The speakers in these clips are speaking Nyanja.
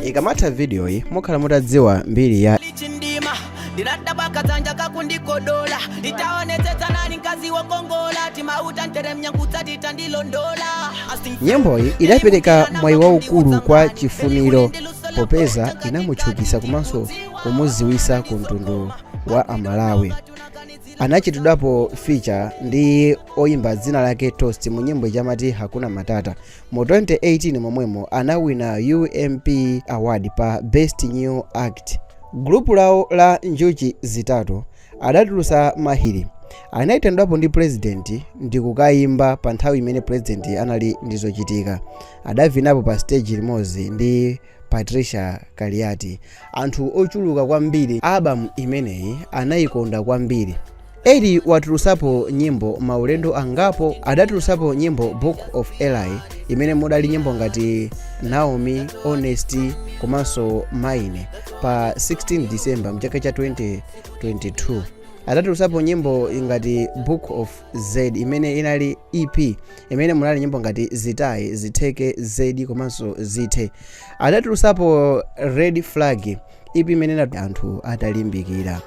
Ikamatha vidiyoyi mukhala mutadziwa mbiri ya Chindima ndinadabwa kadzanja kakundikodola nditaonetsetsa nani mkazi wokongola timauta nteremnyakutsati tandilondola. Nyimboyi idapereka mwayi waukulu kwa Chifuniro popeza inamutchukitsa komanso kumudziwitsa ku mtundu wa Amalawi. Anachitidwapo feature ndi oyimba dzina lake Toast mu nyimbo ija amati Hakuna Matata. Mu 2018 momwemo anawina UMP Award pa Best New Act. Gulupu lawo la Njuchi Zitatu adatulutsa mahiti. Anayitanidwapo ndi president ndikukayimba pa nthawi imene president anali ndi zochitika. Adavinapo pa stage limodzi ndi Patricia Kaliati. Anthu ochuluka kwambiri album imeneyi anayikonda kwambiri. Eli watulutsapo nyimbo maulendo angapo. Adatulutsapo nyimbo Book of Eli imene mudali nyimbo ngati Naomi, Honesty komanso Mine pa 16 December mchaka cha 2022. Adatulutsapo nyimbo ngati Book of Z imene inali EP imene munali nyimbo ngati Zitayi, Zitheke, Zedi komanso Zithe. Adatulutsapo Red Flag EP imene inali anthu atalimbikira.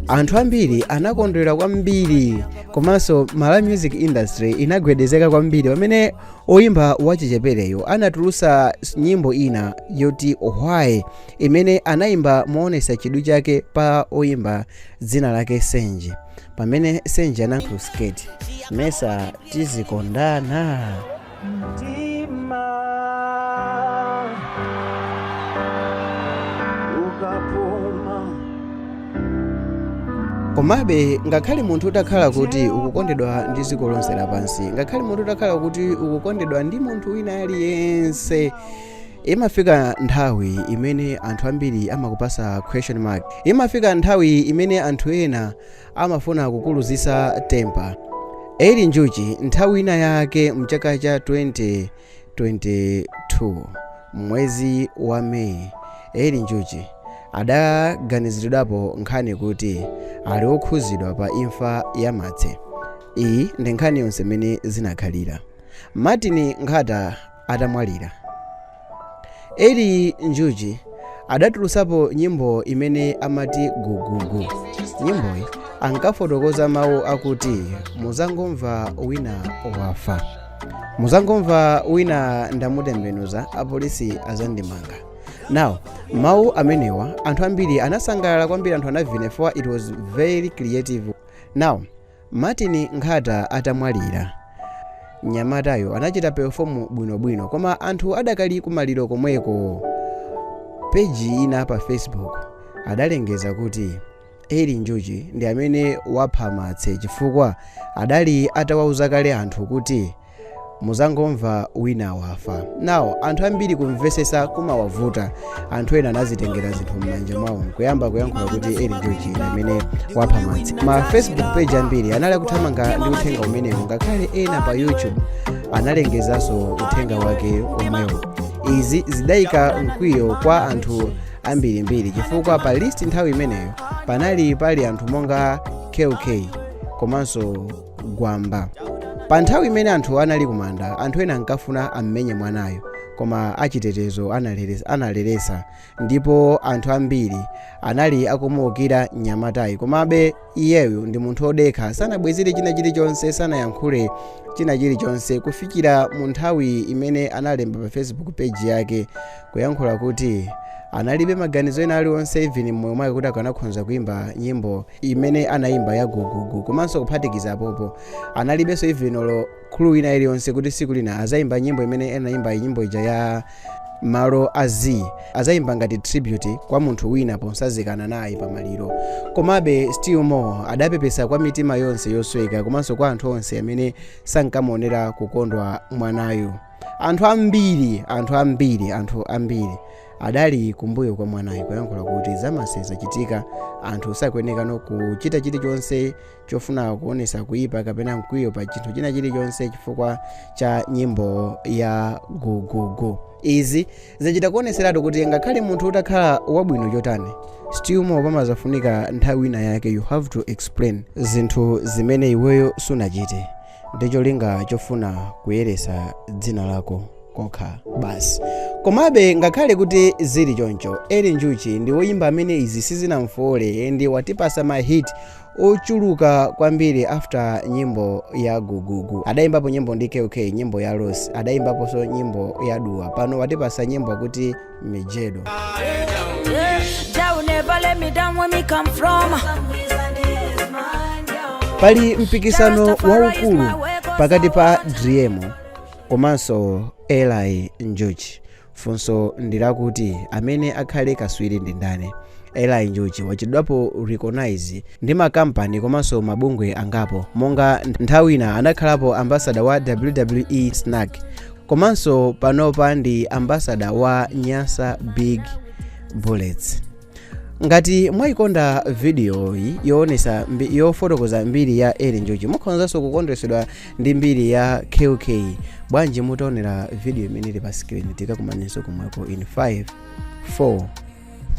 Anthu ambiri anakondwera kwambiri komanso Malawi music industry inagwedezeka kwambiri pamene oyimba wachichepereyo anatulutsa nyimbo ina yoti Why imene anayimba moonetsa chidwi chake pa oyimba dzina lake Senji pamene Senji anakusketi mesa tizikondana. Mtima ukapuma. Komabe ngakhale munthu utakhala kuti ukukondedwa ndi dziko lonse lapansi, ngakhale munthu utakhala kuti ukukondedwa ndi munthu wina aliyense, imafika nthawi imene anthu ambiri amakupasa question mark. Imafika nthawi imene anthu ena amafuna kukuluzisa temper. Eli Njuchi nthawi ina yake mchaka cha 2022 mwezi wa Meyi, Eli Njuchi adaganiziridwapo nkhani kuti ali okhuzidwa pa imfa ya Matse. Iyi ndi nkhani yonse imene zinakhalira Martin Nkhata atamwalira. Eli Njuchi adatulutsapo nyimbo imene amati Gugugu. Nyimboyi ankafotokoza mawu akuti muzangomva wina wafa, muzangomva wina ndamutembenuza, apolisi azandimanga. Now mawu amenewa anthu ambiri anasangalala kwambiri, anthu anavina for it was very creative. Now Martin Nkhata atamwalira, mnyamatayo anachita perform bwinobwino, koma anthu adakali kumaliro komweko, peji ina pa Facebook adalengeza kuti Eli Njuchi ndi amene wapha Matse chifukwa adali atawauza kale anthu kuti muzangomva wina wafa. Now anthu ambiri kumvesesa kumawavuta. Anthu ena anazitengera zinthu m'manja mwawo nkuyamba kuyankhula kuti Eli Njuchi ndi amene wapha Matse. Ma Facebook page ambiri anali akuthamanga ndi uthenga umenewu, ngakhale ena pa YouTube analengezanso uthenga wake omwewo. Izi zidayika mkwiyo kwa anthu ambirimbiri chifukwa pa list nthawi imeneyo panali pali anthu monga KK komanso Gwamba. Pa nthawi imene anthu anali kumanda, anthu ena ankafuna ammenye mwanayo, koma achitetezo analeresa ndipo anthu ambiri anali akumuukira mnyamatayi. Komabe iyeyu ndi munthu odekha, sanabwezere china chilichonse, sanayankhule china chilichonse kufikira mu nthawi imene analemba pa Facebook page yake kuyankhula kuti analibe maganizo ena aliwonse even mmoyo mwake kuti akanakhonza kuimba nyimbo imene anayimba ya Gugugu, komanso kuphatikiza apopo analibenso even olo clue ina iliyonse kuti siku lina azayimba nyimbo imene anayimba, nyimbo ija ya Malo a Z, azayimba ngati tribute kwa munthu wina posazikana naye pamaliro. Komabe still more adapepesa kwa mitima yonse yosweka komanso kwa anthu onse amene sankamuonera kukondwa mwanayu. Anthu ambiri, anthu ambiri, anthu ambiri adali kumbuyo kwa mwanayu kuyankhula kuti zamase zachitika, anthu sakuyenekano kuchita chilichonse chofuna kuonesa kuipa kapena mkwiyo pa chinthu china chilichonse chifukwa cha nyimbo ya Gugugu. Izi zachita kuoneseratu kuti ngakhale munthu utakhala wabwino chotani, still more pamazafunika nthawi ina yake you have to explain zinthu zimene iweyo sunachite. Ndi cholinga chofuna kuyeresa dzina lako kokha basi. Komabe ngakhale kuti zili choncho, Eli Njuchi ndi woyimba amene izi sizinamfole ndi watipasa ma hit ochuluka kwambiri. After nyimbo ya Gugugu, adayimbapo nyimbo ndi KK, nyimbo ya Los, adayimbaponso nyimbo ya Duwa. Pano watipasa nyimbo akuti Mijedo. Jah will never let me down where me come from. Pali mpikisano waukulu pakati pa Driemo komanso Eli Njuchi. Funso ndilakuti amene akhale kaswiri ndi ndani? Eli Njuchi wachidwapo recognize ndi makampani komanso mabungwe angapo, monga nthawi ina anakhalapo ambassador wa WWE Snack, komanso panopa ndi ambassador wa Nyasa Big Bullets. Ngati mwayikonda vidiyoyi yoonesa yofotokoza mbiri ya Eli Njuchi, mukhozanso kukondwesedwa ndi mbiri ya KK. Bwanji mutaonera video imene ili pa screen? Tikakumanenso kumweko in 5, 4,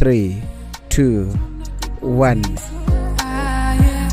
3, 2, 1. Ah, yeah.